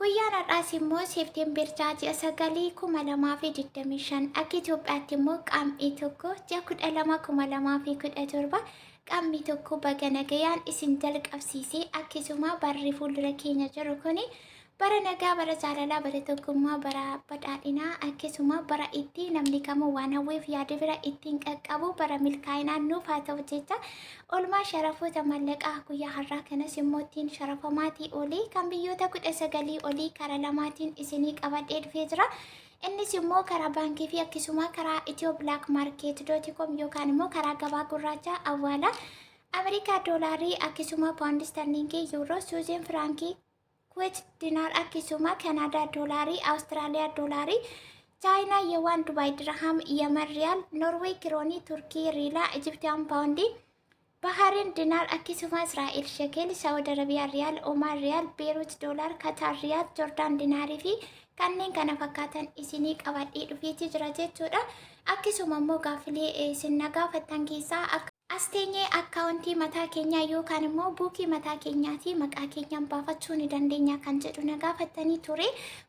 Guyyaan har'aas immoo September 6 ji'a 9 2025, akka Itoophiyaatti immoo Qaammee 1 ji'a 12 2017, Qaammee 1 baga nagayaan isin jalqabsiise. Akkasuma barri fuuldura keenya jiru kuni bara nagaa, bara jaalalaa, bara tokkummaa, bara badhaadhinaa, akkasuma bara itti namni kamuu waan hawweef yaada bira ittiin qaqqabu, bara milkaa'inaa nuuf haa ta'u jecha, oolmaa sharafoota maallaqaa guyyaa har'aa kanas immoo ittiin sharafamaatii olii kan biyyoota 19 olii karaa lamaatiin isinii qabadhee dhufee jira. Innis immoo karaa baankii fi akkasuma karaa Ethio Black Market dot com yookaan immoo karaa gabaa gurraachaa awwaalaa Ameerikaa doolaarii, akkasuma paawundi sterlingii, yuuroo, suuziin firaankii, Kuwait dinaar, akkasuma Kanaadaa doolaarii, Awustiraaliyaa doolaarii, Chaayinaa yuwaan, Dubaay dirham, Yemen riyaal, Norway kiroonii, Turkii riilaa, Ijiptiyaan paawundii, Bahariin dinaar, akkasuma Israa'el shekel, Saawud Arabiyaa riyaal, Omaan riyaal, Beerut doolaar, Kataar riyaal, Jordaan dinaarii fi kanneen kana fakkaatan isinii qabadhee dhufeetii jira jechuudha. Akkasuma immoo gaaffilee isin na gaafattan keessaa akka as teenyee akkaawuntii mataa keenyaa yookaan immoo buukii mataa keenyaatii maqaa keenyaan baafachuu ni dandeenya kan jedhu na gaafattanii ture.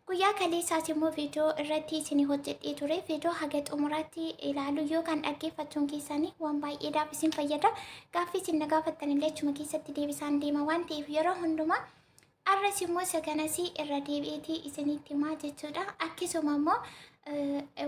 Guyyaa kaleessaas immoo viidiyoo irratti isinii hojjedhee ture. Viidiyoo haga xumuraatti ilaaluu yookaan dhaggeeffachuun keessanii waan baay'eedhaaf isin fayyada. Gaaffii isin na gaafattan illee achuma keessatti deebisaan deema waan ta'eef yeroo hundumaa. Arras immoo isa kanas irra deebi'eetii isinitti himaa jechuudha. Akkasuma immoo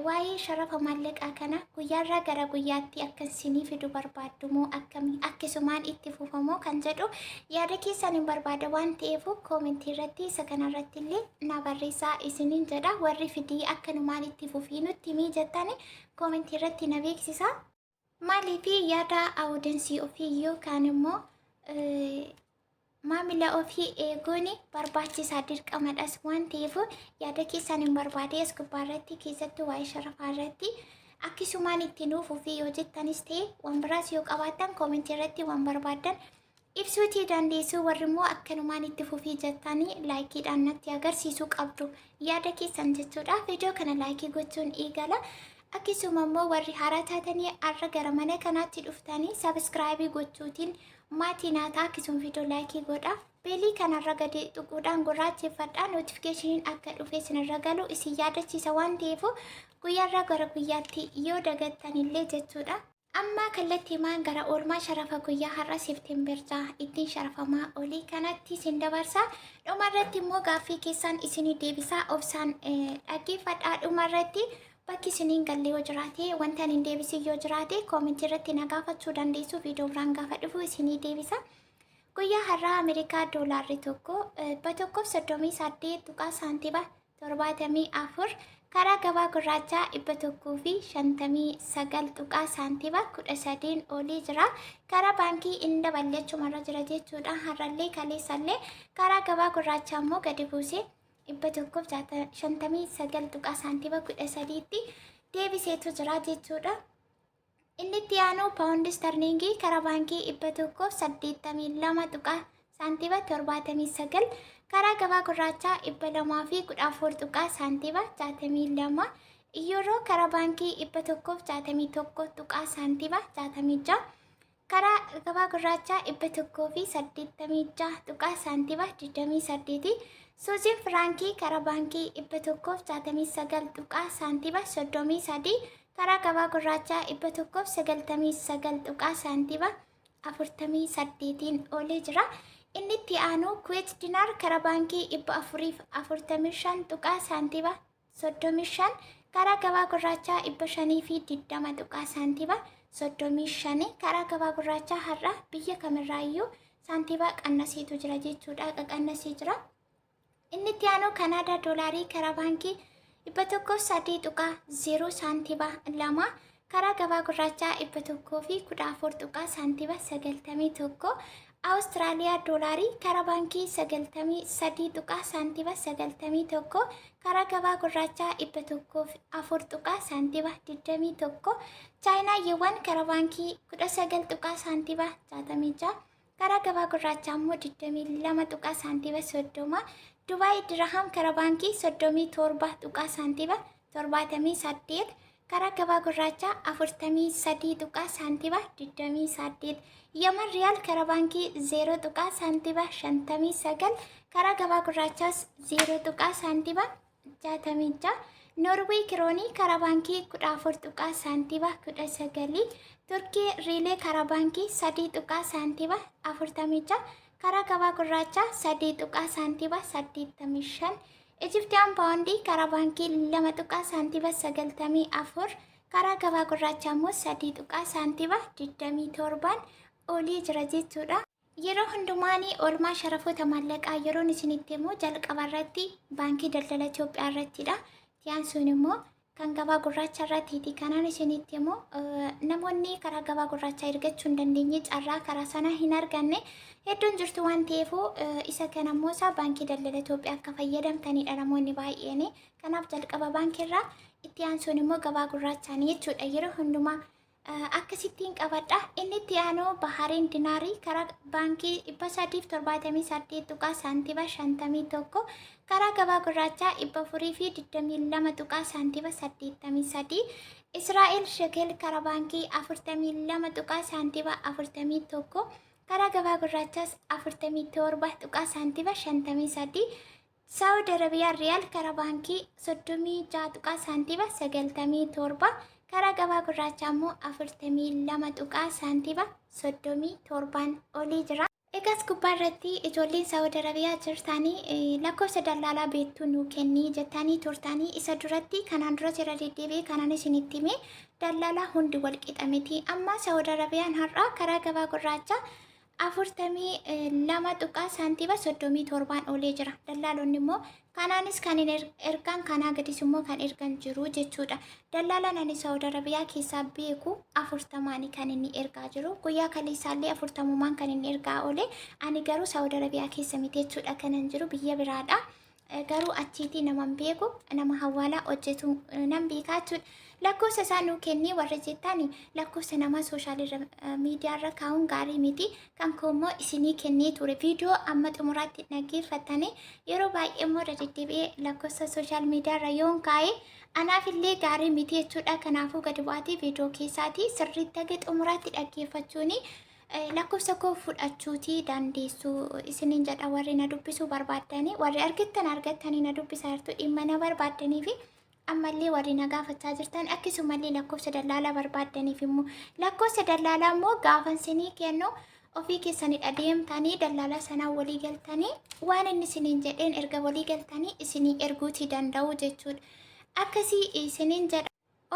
waa'ee sharafa maallaqaa kana guyyaarraa gara guyyaatti akka isinii fidu barbaaddu moo akkamii, akkasumaan itti fufamoo kan jedhu yaada keessan hin barbaada waan ta'eef koomentii irratti isa kanarratti illee na barreessaa isiniin jedha. Warri fidii akkanumaan itti fufii nutti himii jettani koomentii irratti na beeksisa. Maaliif yaada audiensii ofii yookaan immoo maamila ofii eeguun barbaachisaa, dirqamadhas waan ta'eef yaada keessan hin barbaade as gubbaa irratti, keessattuu waa'ee sharafaa irratti akkasumaan itti nuuf ofii yoo jettanis ta'e, waan biraas yoo qabaattan koomentii irratti waan barbaaddan ibsuutii dandeessu. Warri immoo akkanumaan itti fufii jettanii laayikiidhaan natti agarsiisuu qabdu yaada keessan jechuudha. Viidiyoo kana laayikii gochuun eegala. Akkasuma immoo warri haaraa taatanii har'a gara mana kanaatti dhuftanii subscribe gochuutiin maatii naa ta'a. Akkasuma viidiyoo laayikii godha. Beelii kanarra gadi tuquudhaan gurraacheffadhaa, notificationiin akka dhufe isinirra galu isin yaadachiisa waan ta'eef guyyaarraa gara guyyaatti yoo dagattanillee jechuudha. Amma kallattiimaan gara oolmaa sharafa guyyaa har'a September 6 ittiin sharafamaa olii kanatti isin dabarsa. Dhumarratti immoo gaaffii keessan isinii deebisaa, obsaan dhaggeeffadhaa. Dhumarratti bakki isiniin galle yoo jiraate, wanta hin deebisin yoo jiraate, koomentii irratti na gaafachuu dandeessu. Viidiyoo biraan gaafa dhufu isinii deebisa. Guyyaa har'aa Ameerikaa doolaarri tokko 138 tuqaa saantima 74, karaa gabaa gurraachaa 159 tuqaa saantima 13 olii jira. Karaa baankii inni daballee achumarra jira jechuudha. Har'allee kaleessallee karaa gabaa gurraachaa immoo gadi buusee 159 tuqaa saantima 13tti deebiseetu jira jechuudha. Inni itti aanu paawundi sterlingii karaa baankii 182 tuqaa saantima 79, karaa gabaa gurraachaa 214 tuqaa saantima 62, yuuroo karaa baankii 161 tuqaa saantima 66, karaa gabaa gurraachaa 186 tuqaa saantima 28, suuziin firaankii karaa baankii 169 tuqaa saantima 33, karaa gabaa gurraachaa 199 tuqaa saantima 48n oolee jira. Inni itti aanu Kuwait dinaar karaa baankii 445 tuqaa saantima 35, karaa gabaa gurraachaa 520 tuqaa saantima 35. Karaa gabaa gurraachaa har'a biyya kamirraayyuu saantima qannaseetu jira jechuudha. Qaqannasee jira. Inni itti aanu Kanaadaa doolaarii karaa baankii 103 tuqaa 0 saantima 2, karaa gabaa gurraachaa 114 tuqaa saantima 91, Awustiraaliyaa doolaarii karaa baankii 93 tuqaa saantima 91, karaa gabaa gurraachaa 104 tuqaa saantima 21, Chaayinaa yuwaan karaa baankii 19 tuqaa saantima 66, karaa gabaa gurraachaa immoo 22 tuqaa saantima 30, Dubaay dirham karaa baankii 37 tuqaa saantima 78, Karaa gabaa gurraachaa 43 tuqaa saantima 28. Yaman riyaal karaa baankii 0 tuqaa saantima 59. Karaa gabaa gurraachaas 0 tuqaa saantima 66. Noorwee kiroonii karaa baankii 14 tuqaa saantima 19. Turkii riilee karaa baankii 3 tuqaa saantima 46. Karaa gabaa gurraachaa 3 tuqaa saantima 85. Ijiptiyaan paawundii karaa baankii 2 tuqaa saantima 94. Karaa gabaa gurraachaa immoo 3 tuqaa saantima 27 olii jira jechuudha. Yeroo hundumaanii oolmaa sharafoota maallaqaa yeroon isinitti himu jalqaba irratti Baankii Daldala Itoophiyaa irrattidha. Tiyaan sun immoo kan gabaa gurraacha irrattiiti. Kanaan isinitti himu, namoonni karaa gabaa gurraachaa ergachuu hin dandeenye, carraa karaa sana hin arganne hedduun jirtu waan ta'eef, isa kana immoo isaa Baankii Daldala Itoophiyaa akka fayyadamtanidha namoonni baay'een. Kanaaf jalqaba baankiirraa, itti aansuun immoo gabaa gurraachaanii jechuudha. Yeroo hundumaa akkasittiin qabadha. Inni itti aanu Bahareen dinaarii karaa baankii 378 tuqaa saantima 51, karaa gabaa gurraachaa 422 tuqaa saantima 83. Israa'el shekel karaa baankii 42 tuqaa saantima 41, karaa gabaa gurraachaas 47 tuqaa saantima 53. Saawud Arabiyaa Riyaal karaa baankii 36 tuqaa saantima 97, karaa gabaa gurraachaa immoo 42 tuqaa saantima 37 olii jira. Egaas gubbaa irratti ijoolleen Saawud Arabiyaa jirtanii lakkoofsa dallaalaa beektuu nuu kennii jettanii turtanii, isa duratti kanaan duras irra deddeebi'ee kanaan isinitti hime, dallaalaa hundi wal qixa miti. Amma Saawud Arabiyaan har'aa karaa gabaa gurraachaa 42 tuqaa saantima 37 oolee jira. Dallaalonni immoo kanaanis kan hin ergan, kanaa gadis immoo kan ergan jiru jechuudha. Dallaalaan ani Saawud Arabiyaa keessaa beeku 40n kan inni ergaa jiru. Guyyaa kaleessaallee 40n kan inni ergaa oole. Ani garuu Saawud Arabiyaa keessa miti jechuudha kanan jiru, biyya biraadha. Garuu achiitii naman beeku, nama hawaalaa hojjetu nan beekaa jechuudha. Lakkoofsa isaa nuu kennii warra jettani, lakkoofsa namaa social media irra kaa'uun gaarii miti. Kan koo immoo isinii kennee ture. Viidiyoo amma xumuraatti dhaggeeffattanii, yeroo baay'ee immoo irra deddeebi'ee lakkoofsa social media irra yoon kaa'e anaaf illee gaarii miti jechuudha. Kanaafuu gadi bu'aatii viidiyoo keessaatii sirriitti haga xumuraatti dhaggeeffachuuni lakkoofsa koo fudhachuutii dandeessu isiniin jedha. Warri na dubbisuu barbaaddanii, warri argattan argattanii na dubbisaa jirtu, dhimma na barbaaddanii fi ammallee warri na gaafachaa jirtan, akkasumallee lakkoofsa dallaalaa barbaaddaniif immoo, lakkoofsa dallaalaa immoo gaafan isinii kennu ofii keessanidha deemtanii dallaalaa sanaa walii galtanii, waan inni isiniin jedheen erga walii galtanii isinii erguutii danda'u jechuudha. Akkasii isiniin jedha.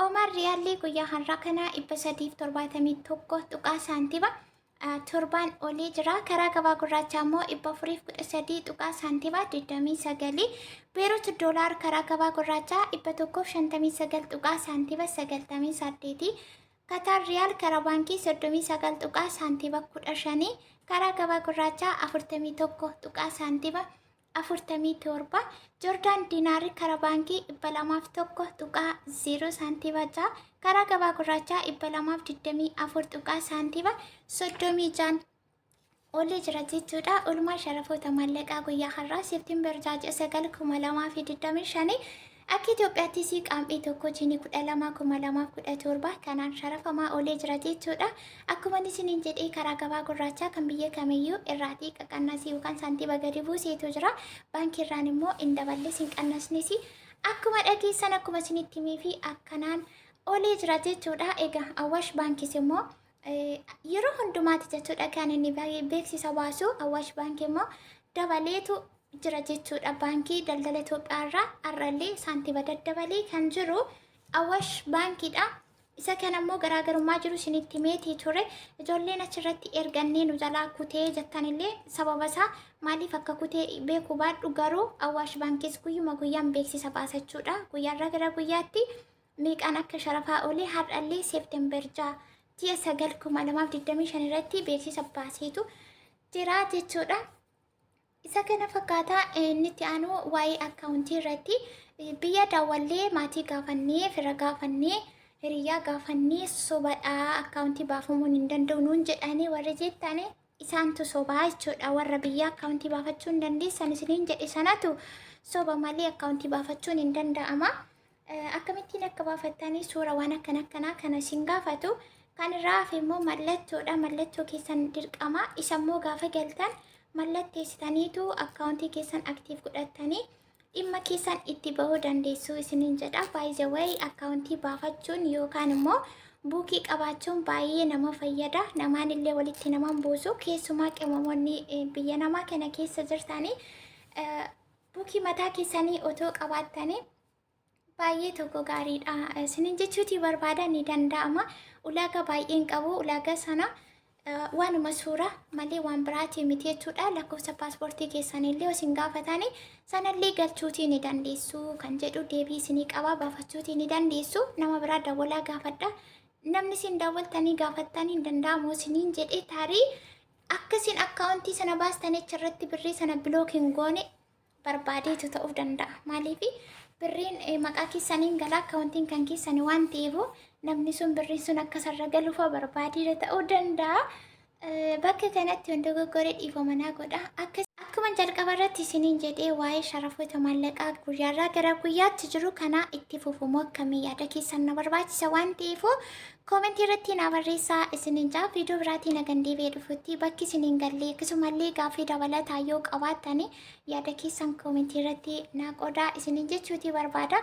Omar Riyaalli guyyaa har'aa kana 371 tuqaa saantima 7n olii jira. Karaa gabaa gurraachaa immoo 413 tuqaa saantima 29. Beerut doolaar karaa gabaa gurraachaa 159 tuqaa saantima 98. Kataar Riyaal karaa baankii 39 tuqaa saantima 15, karaa gabaa gurraachaa 41 tuqaa saantima 47. Joordaan diinaarri karaa baankii 201 tuqaa 0 saantima 6, karaa gabaa gurraachaa 224 tuqaa saantima 36n olii jira jechuudha. Oolmaa sharafoota maallaqaa guyyaa har'aa September 6 9 2025, akka Itoophiyaattis Qaammee 1 jiini 12 2017 kanaan sharafamaa oolee jira jechuudha. Akkuma isiniin jedhee, karaa gabaa gurraachaa kan biyya kamiyyuu irraatii qaqannasii yookaan saantima gadi buuseetu jira. Baankii irraan immoo hin daballes hin qannasnes. Akkuma dhageessan, akkuma isinitti himee fi akkanaan oolee jira jechuudha. Egaa Awaash Baankis immoo yeroo hundumaati jechuudha kan inni beeksisa baasu. Awaash Baankii immoo dabaleetu jira jechuudha. Baankii Daldala Itoophiyaa irraa har'allee saantima daddabalee kan jiru Awaash Baankiidha. Isa kana immoo garaagarummaa jiru isinitti himeetii ture. Ijoolleen achirratti ergannee nu jalaa kutee jettanillee, sababa isaa maaliif akka kutee beekuu baadhu, garuu Awaash Baankis guyyuma guyyaan beeksisa baasachuudha. Guyyaarraa gara guyyaatti meeqaan akka sharafaa oolee har'allee September 6 ji'a 9 2025 irratti beeksisa baaseetu jira jechuudha. Isa kana fakkaataa. Inni itti aanu waa'ee akkaawuntii irratti, biyya daawwallee, maatii gaafannee, fira gaafannee, hiriyaa gaafannee, sobadhaa akkaawuntii baafamuun hin danda'u nuun jedhanii warri jettani, isaantu sobaa jechuudha. Warra biyya akkaawuntii baafachuu hin dandeessan isiniin jedhe sanatu soba malee akkaawuntii baafachuun hin danda'ama. Akkamittiin akka baafattanii suura waan akkana akkanaa kana isin gaafatu. Kan irraa hafe immoo mallattoodha. Mallattoo keessan dirqama. Isa immoo gaafa galtan mallatteessitaniitu akkaawuntii keessan active godhattanii dhimma keessan itti bahuu dandeessu isiniin jedha. By the way, akkaawuntii baafachuun yookaan immoo buukii qabaachuun baay'ee nama fayyada. Namaan illee walitti naman buusu. Keessumaa qimamoonni biyya namaa kana keessa jirtanii buukii mataa keessanii otoo qabaattanii baay'ee tokko gaariidha. Isinin jechuutii barbaada, ni danda'ama. Ulaagaa baay'een qabu. Ulaagaa sana waanuma suuraa malee waan biraatii miti jechuudha. Lakkoofsa paaspoortii keessanillee isin gaafatanii sanallee galchuutii ni dandeessu kan jedhu deebii isinii qaba. Baafachuutii ni dandeessu. Nama biraa dawwalaa gaafadha. Namni isin daawwaltanii gaafattanii hin danda'amu isiniin jedhee taarii akkasiin akkaawuntii sana baastanii achirratti birrii sana block hin goone barbaadeetu ta'uu danda'a. Maaliif, birriin maqaa keessaniin galaa, akkaawuntiin kan keessanii waan ta'eef, namni sun birriin sun akka sarara galuufa barbaadeera ta'uu danda'a. Bakka kanatti waan dogoggoree dhiifama naa godha. Akkuma jalqaba irratti isiniin jedhee, waa'ee sharafoota maallaqaa guyyaarraa gara guyyaatti jiru kana itti fufumoo akkamii, yaada keessan na barbaachisa waan ta'eef koomentii irratti na barreessaa isiniin jaa. Viidiyoo biraatiin hagan deebi'ee dhufutti bakki isiniin gallee akkasumallee gaaffii dabalataa yoo qabaattanii yaada keessan koomentii irratti na qodaa isiniin jechuutii barbaada.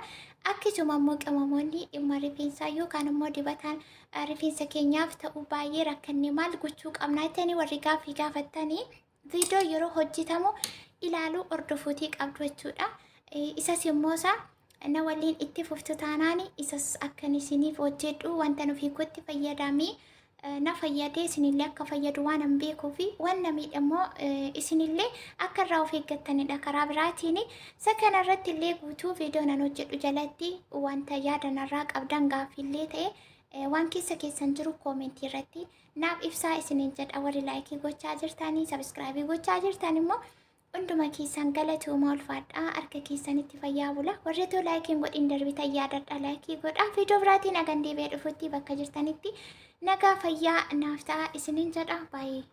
Akkasuma immoo qimamoonni dhimma rifeensaa yookaan immoo dibataan rifeensa keenyaaf ta'u baay'ee rakkanne, maal gochuu qabna jettanii warri gaaffii gaafattanii, viidiyoo yeroo hojjetamu ilaaluu hordofuutii qabdu jechuudha. Isas immoo isaa na waliin itti fuftu taanaan isas akkan isiniif hojjedhu, wanta nuuf hiikutti fayyadamee na fayyadee isinillee akka fayyadu waan hin beekuu fi waan na miidhammoo isinillee akka irraa of eeggattanidha karaa biraatiin. Isa kanarratti illee guutuu viidiyoo nan hojjedhu jalatti wanta yaada narraa qabdan, gaaffiillee ta'e, waan keessa keessan jiru koomentii irratti naaf ibsaa isiniin jedha. Warri laayikii gochaa jirtanii, subscribe gochaa jirtan immoo hunduma keessan galatooma, ulfaadhaa, harka keessanitti fayyaa bula. Warri otoo laayikiin godhin darbitan, yaadadha, laayikii godha. Viidiyoo biraatiin hagan deebi'ee dhufutti bakka jirtanitti nagaa fayyaa naaf ta'a isiniin jedha, baay'ee.